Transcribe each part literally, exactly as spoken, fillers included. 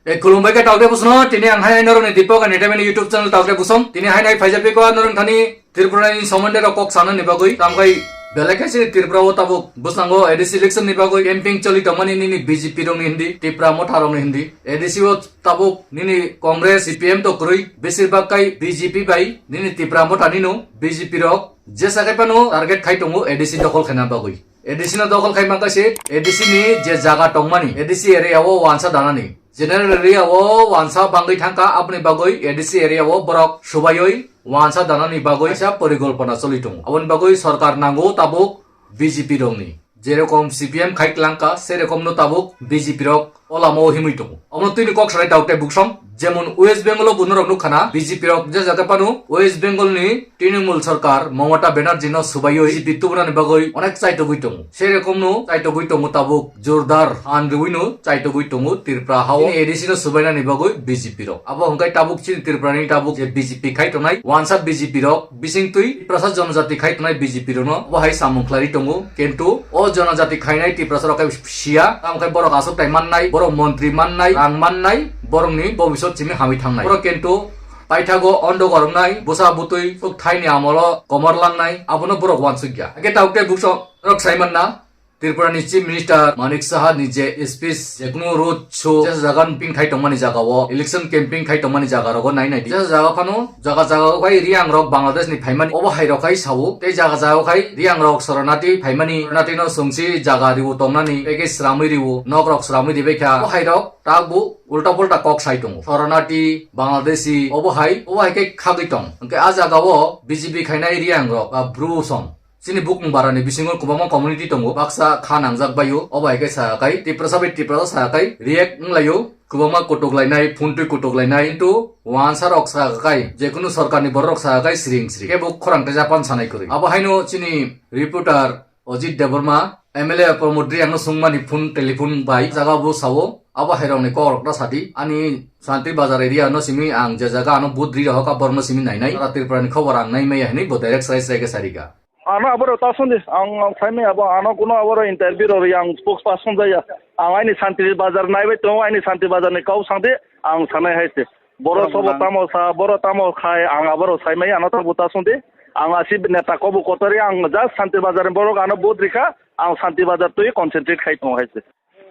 E khulumbai khe tawkde bwswno, tini ang hai norokni Deepak Entertainment YouTube channel tawkde bwswng. Tini hai nai phaijak piko norok thani Tripura ni somonde rok kok sana ni bagwi. Tamkai belai khe se Tripura o tabuk bwskango A D C election ni bagwi camping choli tongmani nini B J P rok ni hindi, Tipra Motha rok ni hindi. A D C o tabuk nini Congress, C P M to kwrwi, besir bak kai B J P bai nini Tipra Motha nino B J P rok jesa khe phano target khai tongo A D C dokhol khaina bagwi. A D C no dokhol khai mankha se A D C ni je jaga tongmani, A D C area o wansa danani, general area o wansa bangwi thangkha, aboni bagwi A D C area o borok subaiwi wansa danani bagwi kaisa porikolpona choli tongo. Aboni bagwi sorkar nango tabuk B J P rokni. Jerokom C P M khai klangkha, serokom no tabuk B J P rok o lama o himwi tongo. Omo twini kok sanai tawk tei buksong, jemon West Bengal o bo norok nukha na, B J P rok je jaga phano West Bengal ni Trinamool sorkar Mamata Banerjee no subaiwi B J P tubunani bagwi onek chaitogwi tongo. Serokom no chaitogwi tongo tabuk jordar han riwi no chaitogwi tongo Tripura hao. Chini A D C no subainani bagwi B J P rok. Abo hwnkhe tabuk chini Tripura ni tabuk je B J P khai tongnai, wansa B J P rok bising twi Tiprasa jonojati khai tongnai B J P rok no bo hai samung khlai tongo. Kintu o jonojati khainai Tiprasa rok khe siya, tamo khe borok aswk tai mannai, borok montri mannai, rang mannai, borokni bobisot simi hamwi thangnai. Borok kintu paithago ondo goroknai, bwsa bwtwi suk thaini amolo komor langnai, abono borok uansukya. Hakhe tabuk tei bukso norok sai manna, Tripura ni Chief Minister Manik Saha ni je speech, jekunu road show, jesa jaga camping khai tongmani jaga o, election camping khai tongmani jaga rogo nai nai di. Jesa jaga phano jaga jaga o khai Riyang rok Bangladesh ni phaimani, obo hai rok khai sao, tei jaga jaga o khai Riyang rok Soronati phaimani, Soronati no sungsi jaga riwo tongnani, tei khe sramwi riwo, nok rok sramwi ribai kha. Obo hai rok tabuk ulta pulta kok sai tongo. Soronati, Bangladeshi, obo hai, obo hai khe khagwi tong. Hwnkhe a jaga o B J P khainai Riyang rok ba Bru song. Chini bukung barani bisingo kwbangma community tongo, baksa kha nangjak baio, obo hai khe sa kai, Tiprasa bai Tiprasa sa kai, react wnglaio, kwbangma kutuk lainai, phone twi kutuk lainai, kintu wansa rok sa kai, jekunu sorkarni borok rok sa kai siring siring, kebo khorang teisa pan sanai kwrwi. Abo haino chini reporter Ajit Debbarma, M L A Pramod Reang no swngmani phone, telephone bai, jaga bo sao, abo hai rokni kok rok ta sadi, ani Santir Bazar area no simi ang je jaga ano vote ri rohok a borok no simi nainai, sara Tripura ni khobor ang nai maya hinwi bo direct srai srai khe sarika. Ano aboro ta sung di, ang, ang saimai abo, ano kuno aboro interview rw yang spokesperson jaya. Ang aini Santir Bazar naibai tongo, aini Santir Bazar ni kau sang di, ang sanai hai se. Boro sobo tamo sa, boro tamo khai, ang aboro saimai, ano ta bo ta sung di. Ang asi neta kobo kotori, ang just Santir Bazar ni borok ano vote rikha, ang Santir Bazar twi concentrate khai tongo hai se.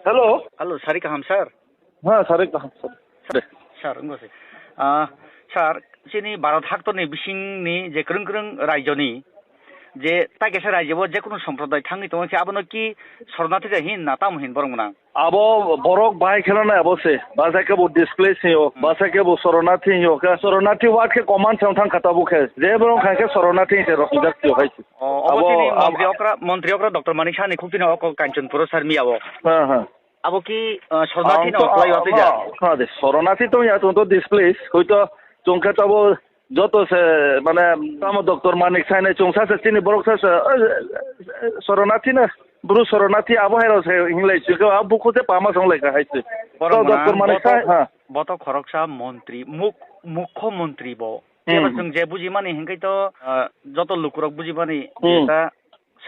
Hello. Hello, sari kaham, sir. Ha, sari kaham, sir. Sir, wngkha se. Ah, sir, chini Bharat haktorni bisingni je kwrwng kwrwng raijoni, je tai kaisa raijabo je kunu somprodai thangwi tongo khe, abono ki Soronati da hin na tamo hin borok mwnang? Abo borok bahai kheno nai abo se. Basa khe bo displace hinyo, hmm, basa khe bo Soronati hinyo. Khe Soronati word khe common se wng thang kha tabuk khe. Je borok khai khe Soronati hinse rok jak tio hai se. O, obo abo chini ab- montri okra, montri okra Doctor Manik Sahani khuktino oko Kanchanpuro sir miya o. Ha, ha. Abo ki, ah, Soronati no to, kwlai ah, watwi ja? Khna de, Soronati to ya to displace, hoito chwng khe tabo joto se, mane, tamo Doctor Manik Sahani chwng sa se chini borok sa se, eh, eh, Soronati na, Bru Soronati abo hai rok se hinglai chwng khe, abo buku te pama song lai kha hai se. Borok to mwnang, Doctor Manik boto, Sahani, ha. Boto khoroksa montri, muk-, mukho montri bo. Hmm. Eba chwng je bujimani hinkhe to, ah, joto lukurok bujimani, hmm, jeta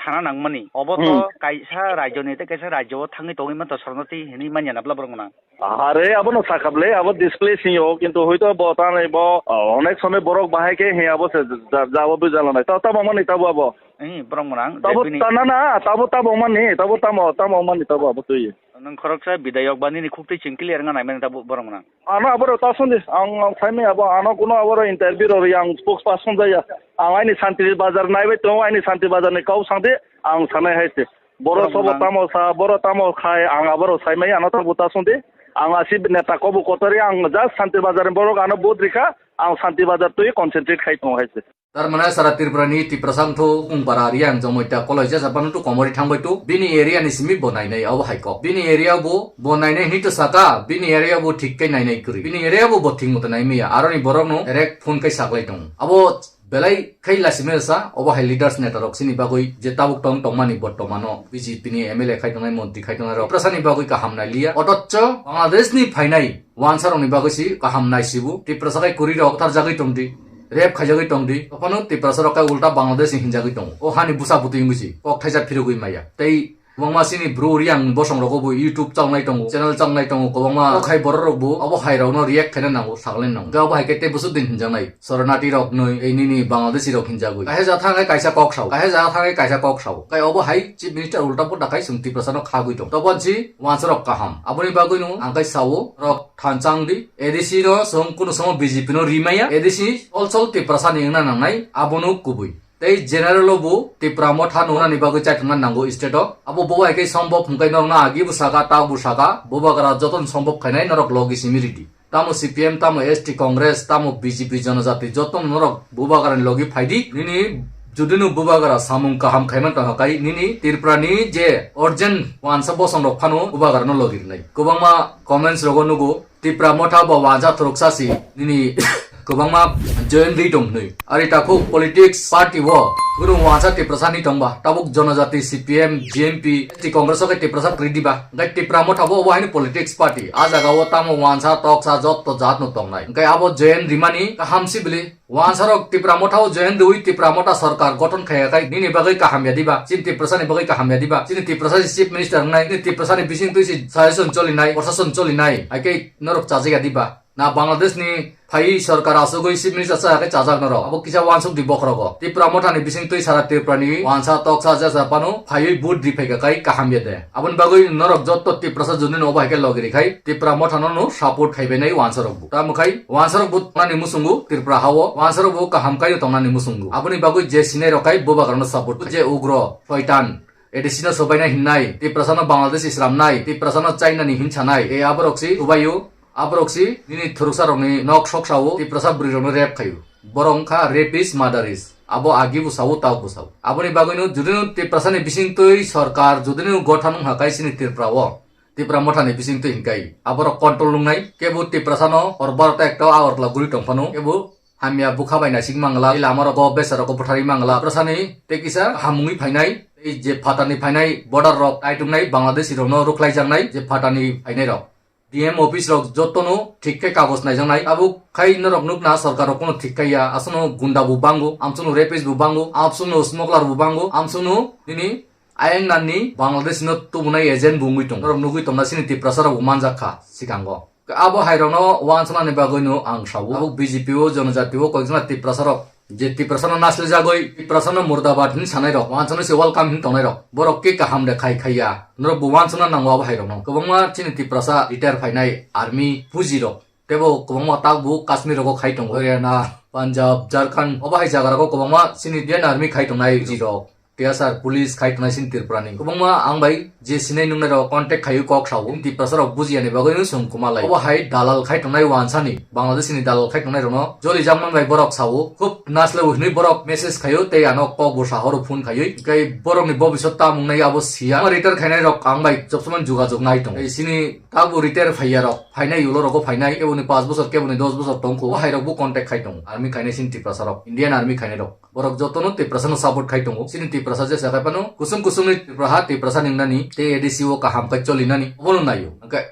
sana nangmani. Obo to, hmm, kaisa raijoni tei kaisa rajyo o thangwi tongwi manto Soronati hinwi manya na bla borok mwnang. Are, abono sakha ble, abo displace hinyo, kintu hoito bo tanai bo, o, onek somoi borok bahai khe hiya bo se ja, ja, abo bujala nai. Ta, tamo mani tabo abo. Ni borok mwnang, je tabo bini ta, na, na, tabo, tamo mani, tabo tamo, tamo mani tabo abo twi. Nwng khoroksa bidayok ba nini khuktwi chwng clear wngna naimani tabo borok mwnang. Ano aboro ta sung di, ang, ang saimai abo, ano kuno aboro interview rw yang spokesperson jaya. Ang aini Santir Bazar naibai tongo, aini Santir Bazar ni kau sang di, ang sanai hai se. Boro sobo tamo sa, boro tamo khai, ang aboro saimai, ano ta bo ta sung di. Ang asi neta kobo kotori, ang just Santir Bazar ni borok ano vote rikha, ang Santir Bazar twi concentrate khai tongo hai se. Tar mane sara Tripura ni Tiprasa wngthu Kungbara area ang jomoi ta koloi jesa phano tu komori thangbai tu bini area ni simi bo nainai abo hai kok. Bini area bo, bo nainai hinwi to saka, bini area bo thik khe nainai kwrwi. Bini area bo, bo thik moto nai maya. Aroni borok no direct phone khai saklai tongo. Abo belai khai lasimai sa, obo hai leaders neta rok sini bagwi je tabuk tong tongmani bortomano B J P ni M L A khai tongnai, montri khai tongnai rok Tiprasa ni bagwi kaham nai liya. Othocho Bangladesh ni phainai wansa rok ni bagwi si kaham nai sibu. Tiprasa khai kwrwi rok thar jagwi tong di. Rape khaijagwi tong di, ophano Tiprasa rok khe ulta Bangladesh ni hinjagwi tongo. O hani bwsa bwtwi wngwi si kok thaisa phirogwi maya. Tei Kwbangma chini bru Reang bosong rogo bo YouTube channel nai tongo, channel channel nai tongo, kwbangma o khai borok rok bo abo hai rok no react khaina nango, saklai nango. Ga bo hai khe tei busu din hinjak nai. Soronati rok nui, ei nini Bangladeshi rok hinjagwi. Kaisa ja thang hai kaisa kok sao, kaisa ja thang hai kaisa kok sao. Kai obo hai Chief Minister ulta pulta khai chwng Tiprasa no khagwi tong. Tobon si wansa rok kaham. Aboni bagwi no ang kai sao, rok thansa wng di. A D C no chwng kunu somo B J P no rimaya. A D C olsol Tiprasa ni wngna nangnai, abono kubui. Tei general o bo Tipra Motha nungnani bagwi chaithokna nango state o. Abo bo hai khe sombok hwnkhe norokno agi bo saka, ta bo saka, bubagra jotono sombok khainai norok logi simi ridi. Tamo C P M, tamo S T Congress, tamo B J P Jonojati jotono norok bubagrani logi phaidi. Nini judino bubagra samung kaham khaiman tongkha kai nini Tripura ni je urgent wansa bosong rok phano bubagrano logi rwnai. Kwbangma comments rogo nugo, Tipra Motha bo wansa thuruksa si nini kwbangma join ri tong hwnwi. Ari takhuk politics party o guru wansa Tiprasa ni tongba, tabuk Jonojati C P M, G M P, S T Congress o khe Tiprasa kwrwi diba. Hwnkhe Tipra Motha bo obo haino politics party. A jaga o tamo wansa toksa jotto jat no tongnai. Hwnkhe abo join rimani kaham si bili. Wansa rok Tipra Motha o join rwi Tipra Motha sarkar gothon khaiya khai nini bagwi kaham ya diba? Chini Tiprasa ni bagwi kaham ya diba? Chini Tiprasa si chief minister wngnai, chini Tiprasa ni bising twi si suggestion cholinai, prosason cholinai. Hai khe norok chajak ya diba? Na Bangladesh ni phaiwi sarkar asugwi chief minister cha khe chajak norok. Abo kisa wansuk di bokhorogo. Tipra Motha ni bising twi sara Tripura ni wansa toksa jesa phano phaiwi vote ri phaikha khai kaham ya de. Aboni bagwi norok jotto Tiprasa judino obo hai khe logi ri khai Tipra Motha no no support khaibai nai wansa rok bo. Tamo khai wansa rok bo tongnani musungo Tripura ha o wansa rok bo kaham kai tongnani musungo. Aboni bagwi je sinai rok khai bubagra no support khai. Je ugro, soitan, A D C no sobaina hinnai, Tiprasa no Bangladesh islamnai, Tiprasa no China ni hinsanai, e aborok si subaio, aborok si nini thuruksa rokni nok sok sao, Tiprasa bwrwi rokno rape khaio. Borok wngkha rapist, murderist. Abo agi bo sao, tabuk bo sao. Aboni bagwino judino Tiprasa ni bising twi sarkar judino gothan wngkha kai chini Tripura o, Tipra Motha ni bising twi hinkai. Aborok control nungnai, kebo Tiprasa no hor barota ekta Agartala guri tong phano, kebo hamya bwkha bai naisik mangla, tei lama rogo besa rogo butharwi mangla. Tiprasa ni tei kisa hamungwi phainai, tei je phatani phainai border rok tai tongnai Bangladeshi rokno rwkhlai jaknai je phatani phainai rok. D M office rok jotono thik khe kagoj naijaknai. Abo khai norok nukna sarkar rok pono thik khai ya. Aswkno gunda bo bango, amswkno rapist bo bango, amswkno smuggler bo bango, amswkno nini ayang nani Bangladesh no tubunai agent bo wngwi tongo. Norok nugwi tongna chini Tiprasa rok bo manjak kha sikango. Abo hai rokno wansuknani bagwi no ang sao. Abo B J P o, Jonojati o koikjona Tiprasa rok je Tiprasa no nasle jagwi, Tiprasa no murdabad hin sanai rok, wansuknai se welcome hin tongnai rok. Borok ke kaham de khai khai ya. Norok bo wansukna nango abo hai rokno. Kwbangma chini Tiprasa retire phainai army fuji rok. Tebo kwbangma tak bo Kashmir rogo khai tongo. Haryana, Punjab, Jharkhand, obo hai jaga rogo kwbangma chini Indian army khai tongnai fuji rok. T S R police khai tongnai chini Tripura ni. Kwbangma ang bai je sinai nungnai rok contact khai kok sao. Tiprasa rok bujiya ni bagwi no chwng kwma lai. Obo hai dalal khai tongnai wansani. Bangladesh ni dalal khai tongnai rokno joli jakman bai borok sao. Khub nasle hinwi borok message khaio tei ano kok bo sahoro phone khaiwi. Tei borok ni bobisot tamung nai abo siya. Ama retire khainai rok ang bai chopsoman jugajog nai tongo. Tei chini tabuk retire phaiya rok, phainai ulo rogo phainai, keboni panch bosor, keboni dos bosor tongkho, o hai rok bo contact khai tongo. Army khainai chini Tiprasa rok, Indian army khainai rok. Borok jotono Tiprasa no support khai tongo. Chini Tiprasa jesa khai phano kusung kusung ni Tripura ha Tiprasa ni wngnani, tei A D C o kaham khai choli nani, obono naio. Hwnkhe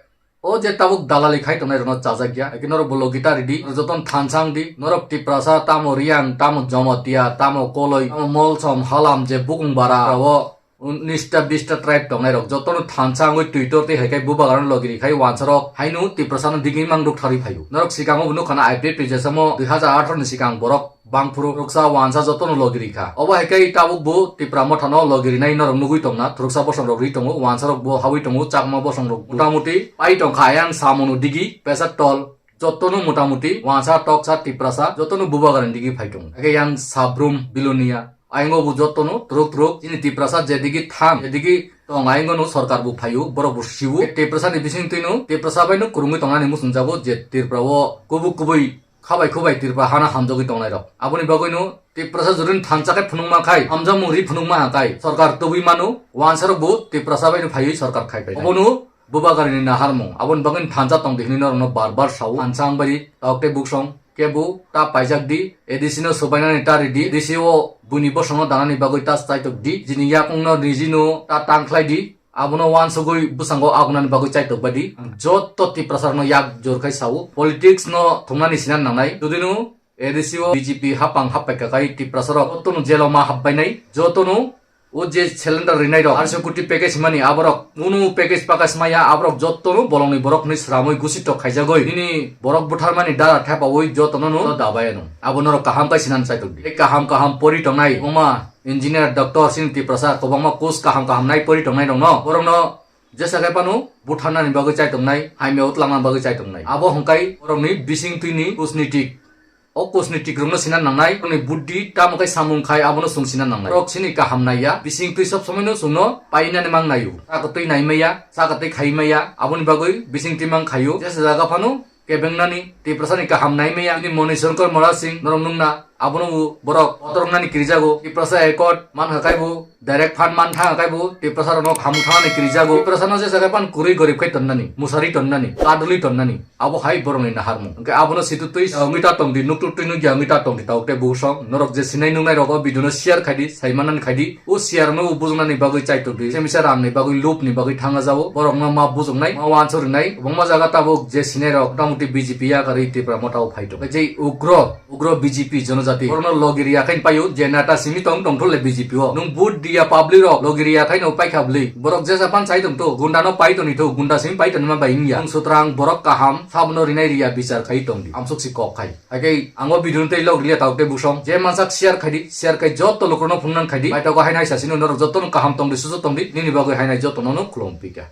o je tabuk dalali khai tongnai rokno chajak ya. Hwnkhe norok bo logi ta ridi, norok jotono thansa wng di, norok Tiprasa, tamo Reang, tamo Jamatia, tamo Koloi, tamo Molsom, Halam je bukung bara, o unis ta bis ta tribe tongnai rok jotono thansa wngwi Twitter tei hai khe bubagrano logi ri khai wansarok haino Tiprasano digwi mang ruk tharwi phaio. Norok sikango bo nukha na I P F T jesamo dui hazar atharo ni sikang borok bangphuru ruksa wansa jotono logi ri kha. Obo hai khe tabuk bo Tipra Mothano logi rinai norok nugwi tongna, thuruksa bosong rok ri tongo, wansarok bo habwi tongo, chakma bosong rok motamuti pai tongkha ayang samono digi, pesar tol, jotono motamuti wansa toksa Tiprasa jotono bubagrani digi phai tongo. Hakhe yang Sabrum Bilonia, ayang o bo jotono twrwk twrwk chini Tiprasa jedigi thang, jedigi tong, ayang o no sorkar bo phaio, borok bo siwo. Tiprasa ni bising twino, Tiprasa bai no kwrwngwi tongnani muchungjago je Tripura o kubui kubui khabai khubai Tripura hana hamjagwi tongnai rok. Aboni bagwi no Tiprasa judin thansa khe phunukma khai, hamjakmung ri phunukma ha khai, sorkar tubui mano, wansarok bo Tiprasa bai no phaiwi sorkar khai pai. Obono bubagrani naharmung, aboni bagwi thansa tong di hinwi norokno bar bar sao. Thansa wngbai di, tok tei buksong, kebo ta paijak di, A D C no sobainani ta ridi, A D C o buini bosongno danani bagwi ta chaitok di, jini yakungno nijino ta tangkhlai di, abono wansugwi bwskango agunani bagwi chaitok bai di. Ang joto Tiprasarokno yak jor khai sao, politics no thumnani sinan nangnai, judino A D C o B J P hapang happai kakai Tiprasarok jotono jelo ma hapbainai, jotono O je cylinder rinai rok, arso kuti package mani aborok, unu package package maya aborok jotto no bolong ni borok ni sramoi gusi tok khaijagoi. Nini borok buthar mani dara thepa oi jotto no no dabaya no. Abo norok kaham kai sinan sai tok di. Kaham kaham pori tongnai, oma engineer, doctor, sini Tiprasa, kobangma course kaham kaham nai pori tongnai rok no. Borok no jesa kai panu butharnani bagwi chai tongnai, hamya utlangna bagwi chai tongnai. Abo hwnkhe borokni bising twini kosnitik. O kosnitik rokno sina nangnai, borokni buddhi tamo khe samung khai abono chwng sina nangnai. Borok sini kaham naiya, bising twi sob somoino chwngno painani mang naio. Chakatwi nai maya, chakatwi khai maya, aboni bagwi bising twi mang khaio. Jesa jaga phano kebengnani, Tiprasani kaham nai maya, bini Moni Shankar Mora Singh norok nungna, abono bo borok kotornani kirijago. Tiprasa Accord man hakai bo, direct fund man thang hakai bo, Tiprasa rokno kaham thangnani kirijago. Tiprasano jesa kai pan kwrwi gorib khai tonnani, musari tonnani, kaduli tonnani, abo hai borokni naharmung. Hwnkhe abono situ twi wngwi ta tongdi, nuktuk twi nukya wngwi ta tongdi, tauk tei busong. Norok je sinai nuknai rogo video no share khaidi, saimanani khaidi. O share no bo bujoknani bagwi chai tongdi. Semisa rang ni bagwi, lob ni bagwi thanga jao. Borok no ma bujoknai, ma wansuk rinai. Kwbangma jaga tabuk je sinai rok, mota moti B J P ya karwi Tipra mota o phai tongo. Je ugro, ugro B J P jonojati. Borok no logi riya khai paio, je nata simi tong tong thole B J P o. Nung vote diya public rok logi riya khai no paikha bwlwi. Borok jesa pan chai tong to, gunda no pai toni to, gunda simi pai toni ma bai wngya. Nung sutrang borok kaham, sabono rinai riya bichar khai tongdi. Amsuk si kok khai. Haikhe ang o video no tei log liya tauk tei busong. Je mansak share khaidi, share khai joto lukurokno phunuknang khaidi. Paithago hai nai sasino norok jotono kaham tongdi, susu tongdi. Nini bagwi hai nai jotono no khulum pika.